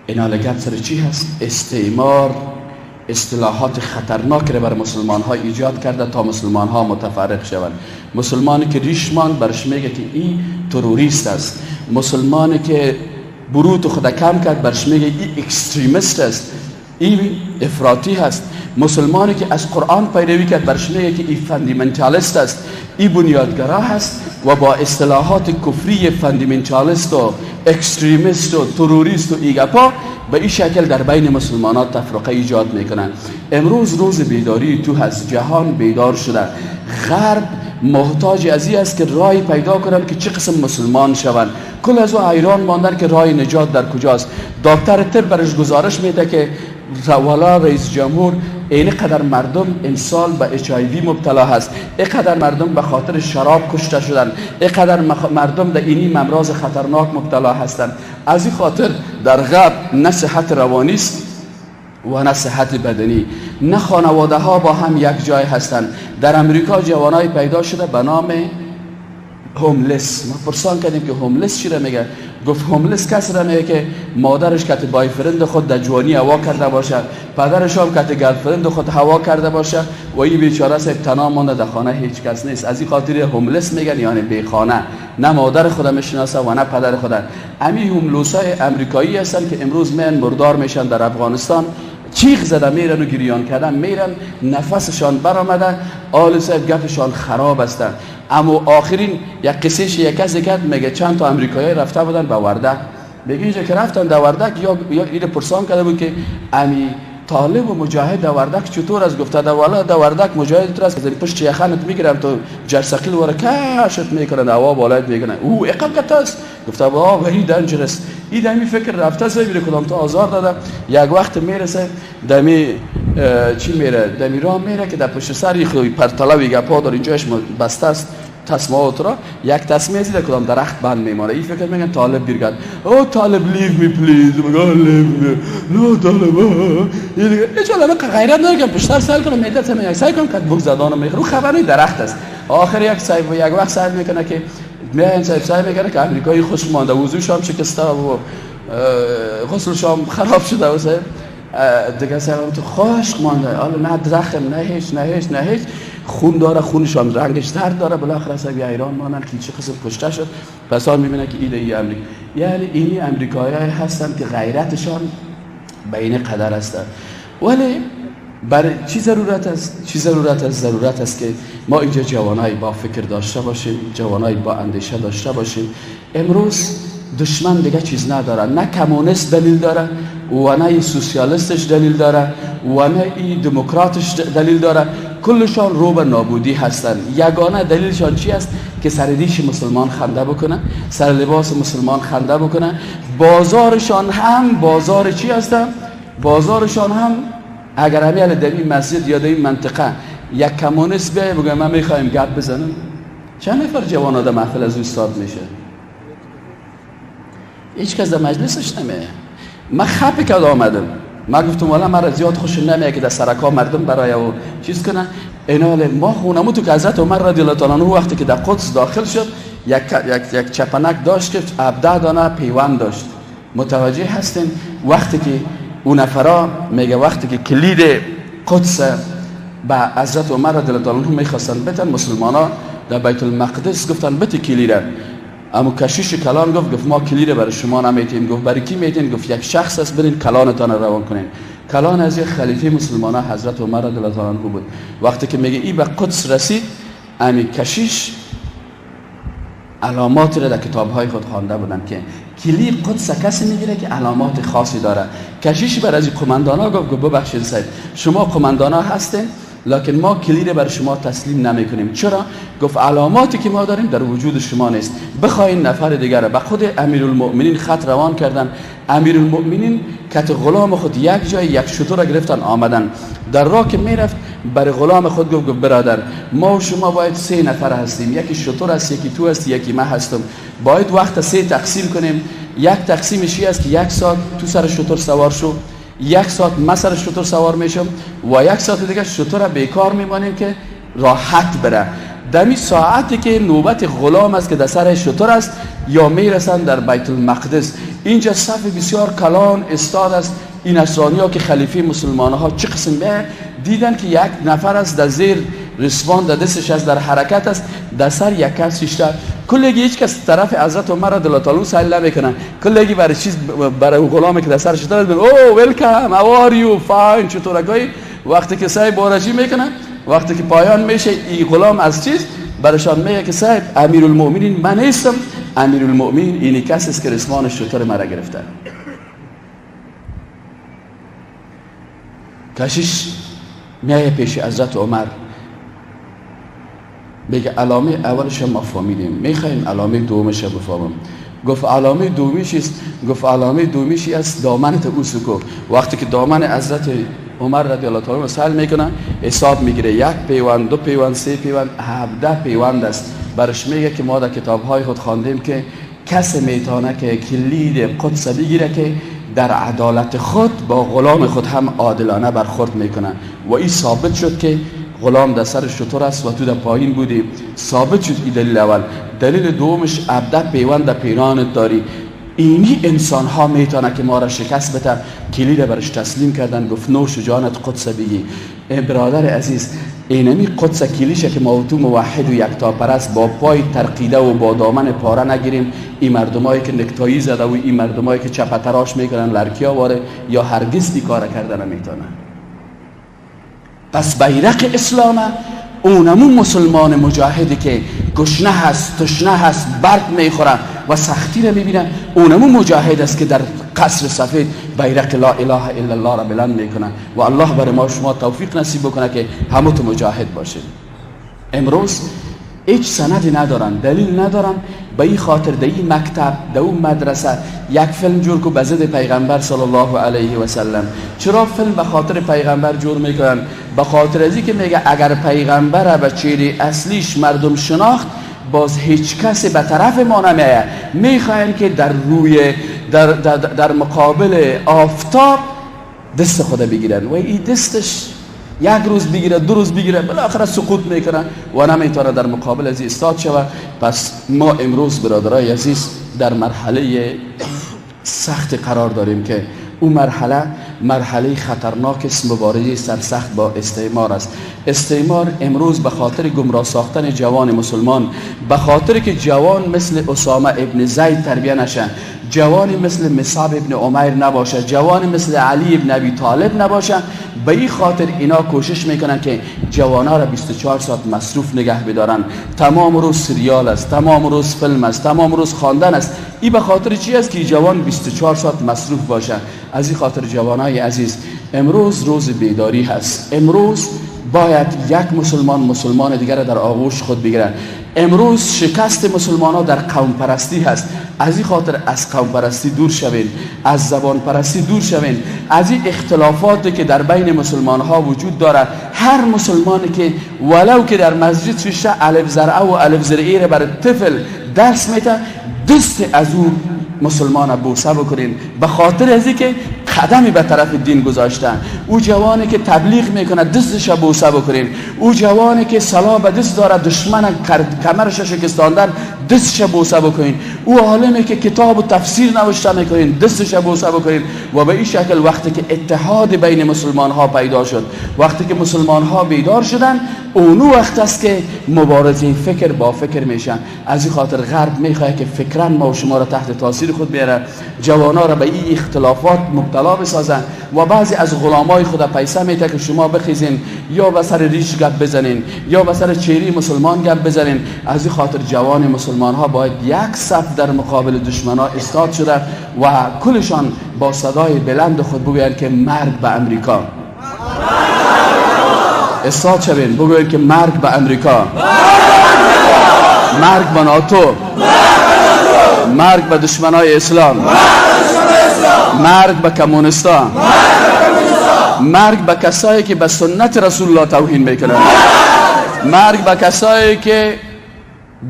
S1: اینا لگب سر چی هست؟ استعمار اصطلاحات خطرناک را بر مسلمان ها ایجاد کرده تا مسلمان ها متفرق شوند. مسلمانی که ریش ماند برش میگه که این تروریست است. مسلمانی که بروت خود کم کرد برش میگه این extremist است، این افراطی هست. مسلمانی که از قرآن پیروی کرد برش میگه که این fundamentalist است، این بنیادگرا هست و با اصطلاحات کفری fundamentalist و extremist و تروریست و ایگپا به این شکل در بین مسلمانات تفرقه ایجاد میکنن. امروز روز بیداری تو هست، جهان بیدار شده. غرب محتاج از این است که رای پیدا کنن که چه قسم مسلمان شوند. کل از او حیران ماندن که رای نجات در کجاست. دکتر طب برش گزارش میده که والا رئیس جمهور این قدر مردم امسال به HIV مبتلا هست، اینقدر مردم به خاطر شراب کشته شدن، اینقدر مردم در اینی امراض خطرناک مبتلا هستند. از این خاطر در غرب نه صحت روانی است و نه صحت بدنی، نه خانواده ها با هم یک جای هستند. در امریکا جوانای پیدا شده به نام homeless. ما پرسان کردیم که homeless چی را میگه؟ گفت homeless کسی را میگه که مادرش کت boyfriend خود در جوانی هوا کرده باشه، پدرش هم کت girlfriend خود هوا کرده باشه و این بیچاره صاحب تنها مانده در خانه، هیچ کس نیست. از این خاطر homeless میگن، یعنی بی خانه، نه مادر خود میشناسه و نه پدر خود. امی homeless های امریکایی هستن که امروز من مردار میشن در افغانستان، چیغ زده میرن و گریان کردن میرن، نفسشان برآمده، آل صاحب گپشان خراب هستن. اما آخرین یک قصهش یک کسی کرد، میگه چند تا امریکایی رفته بودن به وردک. میگه اینجا که رفتن در وردک یا این پرسان کرده بود که امی طالب و مجاهد در وردک چطور است؟ گفته در والا در وردک مجاهد تو است، پشت یخنت میگیرم تو جرثقیل واره کشت میکنن، هوا بالایت میکنن. او اقل کت است. گفته بابا very dangerous. این دمی فکر رفته سه میره کدام تا آزار داده. یک وقت میرسه دمی چی میره، دمی راه میره که در پشت سر خود پرتلوی گپا داره، اینجاش بسته است تسمه را، یک تسمه زیده کدام درخت بند میمانه. این فکر میگن طالب بیرگرد، او طالب leave me please، میگه leave me no طالب. این دیگه هیچ عالمه غیرت نداره که پشت سر کنه، ملت هم یک سعی کنم که بوک زدانو میخوره، خبری درخت است. آخر یک سعی یک وقت سعی میکنه که میان سعی میکنه که امریکایی خوش مانده، وضوش هم شکسته و غسلش هم خراب شده و صاحب دیگه صاحب تو خشک مانده، حالا نه زخم نه هیچ نه هیچ نه هیچ، خون داره، خونش هم رنگش زرد داره. بالاخره صاحب ایران مانند که چه قسم کشته شد. پس آن میبینه که ایده ای امریکا، یعنی اینی امریکایی هستن که غیرتشان به این قدر هستن. ولی برای چی ضرورت است؟ چی ضرورت است؟ ضرورت است که ما اینجا جوانای با فکر داشته باشیم، جوانای با اندیشه داشته باشیم. امروز دشمن دیگه چیز نداره، نه کمونیست دلیل داره و نه سوسیالیستش دلیل داره و نه ای دموکراتش دلیل داره، کلشان رو به نابودی هستن. یگانه دلیلشان چی است؟ که سر ریش مسلمان خنده بکنه، سر لباس مسلمان خنده بکنه. بازارشان هم بازار چی هستن؟ بازارشان هم اگر همین در این مسجد یا در این منطقه یک کمونیست بیایه بگه من میخوایم گپ بزنم، چند نفر جوان آدم محفل از استاد میشه؟ هیچ کس در مجلسش نمیه. من خپه کرد آمدم، من گفتم والا من زیاد خوش نمیه که در سرکا مردم برای او چیز کنه. اینال ما خونمو تو که حضرت عمر رضی الله تعالی عنه وقتی که در قدس داخل شد یک چپنک داشت که 17 دانه پیوند داشت. متوجه هستین؟ وقتی که اون نفرا میگه وقتی که کلید قدس به حضرت عمر رضی الله تعالی عنه میخواستن بتن، مسلمانا در بیت المقدس گفتن بته کلید. اما کشیش کلان گفت ما کلید برای شما نمیتیم. گفت برای کی میتین؟ گفت یک شخص است، برین کلانتان روان کنین. کلان از یک خلیفه مسلمانه حضرت عمر رضی الله تعالی عنه بود. وقتی که میگه ای به قدس رسید، امی کشیش علامات را در کتاب‌های خود خوانده بودن که کلید قدس کسی میگیره که علامات خاصی داره. کشیش بر از قماندانا گفت ببخشید سید، شما قماندانا هستین، لکن ما کلید بر شما تسلیم نمی کنیم. چرا؟ گفت علاماتی که ما داریم در وجود شما نیست، بخواین نفر دیگر. به خود امیرالمؤمنین خط روان کردن. امیرالمؤمنین کت غلام خود یک جای یک شتر گرفتن آمدن. در راه که میرفت بر غلام خود گفت برادر، ما و شما باید 3 نفر هستیم، یکی شتر است، یکی تو است، یکی من هستم. باید وقت 3 تقسیم کنیم. یک تقسیمش است که یک ساعت تو سر شتر سوار شو، یک ساعت من سر شتر سوار میشم و یک ساعت دیگه شتر بیکار میمانیم که راحت بره. دمی ساعتی که نوبت غلام است که در سر شتر است یا میرسن در بیت المقدس. اینجا صف بسیار کلان استاد است. این نصرانی ها که خلیفه مسلمان ها چه قسم به دیدن که یک نفر است در زیر رسوان در دستش است، در حرکت است، در سر یک کس شیشته. کلگی هیچ کس طرف حضرت عمر رضی الله تعالی سیل نمیکنن، کلگی برای چیز برای غلامی که در سر شتر است، oh welcome how are you fine چطورگی. وقتی که صاحب بارجی میکنن، وقتی که پایان میشه، این غلام از چیز برشان میگه که صاحب امیرالمؤمنین من نیستم، امیرالمؤمنین اینی کس است که رسمان شتر مرا گرفته. کشیش میایه پیش حضرت عمر، میگه علامه اولش ما فهمیدیم، میخوایم علامه دومش بفهمم. گفت علامه دومیش است؟ گفت علامه دومیش است دامنت اوسکو. وقتی که دامن حضرت عمر رضی الله تعالی عنه سهل میکنه، حساب میگیره، یک پیوند، دو پیوند، سه پیوند، 17 پیوند است. برش میگه که ما در کتابهای خود خواندیم که کس میتونه که کلید قدس بگیره که در عدالت خود با غلام خود هم عادلانه برخورد میکنه. و این ثابت شد که غلام در سر شتر است و تو در پایین بودی. ثابت شد این دلیل اول. دلیل دومش 17 پیوند در پیرانت داری. اینی انسان ها میتونه که ما را شکست بده. کلید برش تسلیم کردن، گفت نوش جانت قدس بگی. برادر عزیز، اینمی قدس کلیشه که ما تو موحد و یکتاپرست با پای ترقیده و با دامن پاره نگیریم. این مردمایی که نکتایی زده و این مردمایی که چپه تراش میکنن لرکیا واره یا هرگز این کار کرده نمیتونن. پس بیرق اسلامه اونمون مسلمان مجاهدی که گشنه هست، تشنه هست، برد میخوره و سختی را میبینه، اونمون مجاهد است که در قصر سفید بیرق لا اله الا الله را بلند میکنه. و الله برای ما شما توفیق نصیب بکنه که همه تو مجاهد باشید. امروز هیچ سندی ندارن، دلیل ندارن، به این خاطر در این مکتب، در اون مدرسه یک فیلم جور کو به ضد پیغمبر صلی الله علیه و سلم. چرا فیلم به خاطر پیغمبر جور میکنن؟ به خاطر ازی که میگه اگر پیغمبر به چهره اصلیش مردم شناخت، باز هیچ کسی به طرف ما نمیایه. میخواین که در روی در, در, در مقابل آفتاب دست خود بگیرن و این دستش یک روز بگیره، دو روز بگیره، بالاخره سقوط میکنه و نمیتونه در مقابل از ایستاد شود. پس ما امروز برادرای عزیز در مرحله سخت قرار داریم که او مرحله مرحله خطرناک است، مبارزه سرسخت با استعمار است. استعمار امروز به خاطر گمراه ساختن جوان مسلمان، به خاطر که جوان مثل اسامه ابن زید تربیه نشه، جوانی مثل مصعب ابن عمیر نباشه، جوانی مثل علی ابن ابی طالب نباشه، به این خاطر اینا کوشش میکنن که جوانا را 24 ساعت مصروف نگه بدارن. تمام روز سریال است، تمام روز فیلم است، تمام روز خواندن است. این به خاطر چی است؟ که جوان 24 ساعت مصروف باشه. از این خاطر جوانای عزیز، امروز روز بیداری هست. امروز باید یک مسلمان مسلمان دیگر را در آغوش خود بگیره. امروز شکست مسلمان ها در قوم پرستی هست. از این خاطر از قوم پرستی دور شوین، از زبان پرستی دور شوین، از این اختلافاتی که در بین مسلمان ها وجود داره. هر مسلمانی که ولو که در مسجد شیشه الف زرعه و الف زرعی را بر طفل درس میده، دست از او مسلمان بوسه بکنین، به خاطر از اینکه قدمی به طرف دین گذاشتن. او جوانی که تبلیغ میکنه دستش بوسه بکنین، او جوانی که سلاح به دست داره دشمن کمرش شکستاندن دستش بوسه بکنین، او عالمی که کتاب و تفسیر نوشته میکنین دستش بوسه بکنین. و به این شکل وقتی که اتحاد بین مسلمان ها پیدا شد، وقتی که مسلمان ها بیدار شدن، اونو وقت است که مبارزه فکر با فکر میشن. از این خاطر غرب میخواد که فکرا ما و شما را تحت تاثیر خود بیاره، جوانا را به این اختلافات مبتلا بسازن و بعضی از غلامای خود پیسه میده که شما بخیزین یا به سر ریش گپ بزنین یا به سر چهره مسلمان گپ بزنین. از این خاطر جوان مسلمان ها باید یک صف در مقابل دشمن ها استاد شده و کلشان با صدای بلند خود بگویند که مرگ به امریکا. استاد شوین بگویند که مرگ به امریکا، مرگ به ناتو، مرگ به دشمنای اسلام، مرگ به کمونیستا، مرگ به کسایی که به سنت رسول الله توهین میکنن، مرگ به کسایی که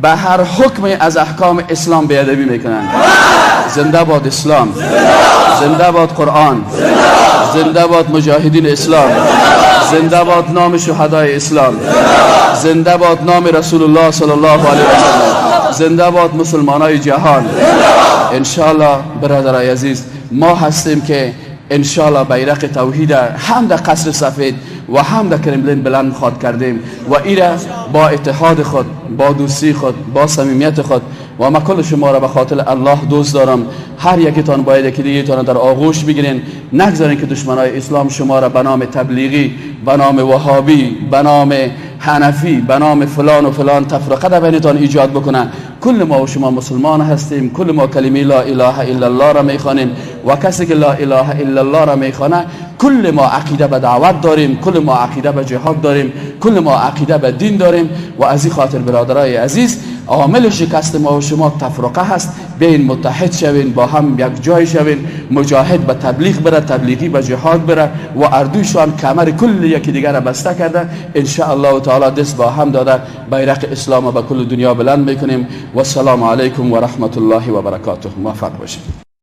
S1: به هر حکم از احکام اسلام بیادبی میکنن، زنده باد اسلام، زنده باد قرآن، زنده باد مجاهدین اسلام، زنده باد نام شهدای اسلام، زنده باد نام رسول الله صلی الله علیه و سلم، زنده باد مسلمانای جهان. انشالله برادرای عزیز، ما هستیم که انشالله بیرق توحید هم در قصر سفید و هم در کرملین بلند خواد کردیم و ایره با اتحاد خود، با دوستی خود، با صمیمیت خود. و ما کل شما را به خاطر الله دوست دارم. هر یکیتان باید یکی دیگه‌تان در آغوش بگیرین. نگذارین که دشمنای اسلام شما را به نام تبلیغی، به نام وهابی، به نام حنفی، به نام فلان و فلان تفرقه در بینتان ایجاد بکنن. کل ما و شما مسلمان هستیم، کل ما کلمه لا اله الا الله را میخوانیم و کسی که لا اله الا الله را میخوانه، کل ما عقیده به دعوت داریم، کل ما عقیده به جهاد داریم، کل ما عقیده به دین داریم. و از این خاطر برادرای عزیز، عامل شکست ما و شما تفرقه هست. بین متحد شوین، با هم یک جای شوین، مجاهد به تبلیغ بره، تبلیغی به جهاد بره و اردوشان کمر کل یکی دیگر را بسته کرده. ان شاء الله تعالی دست با هم داده بیرق اسلام به کل دنیا بلند میکنیم. و السلام علیکم و رحمت الله و برکاته. موفق باشید.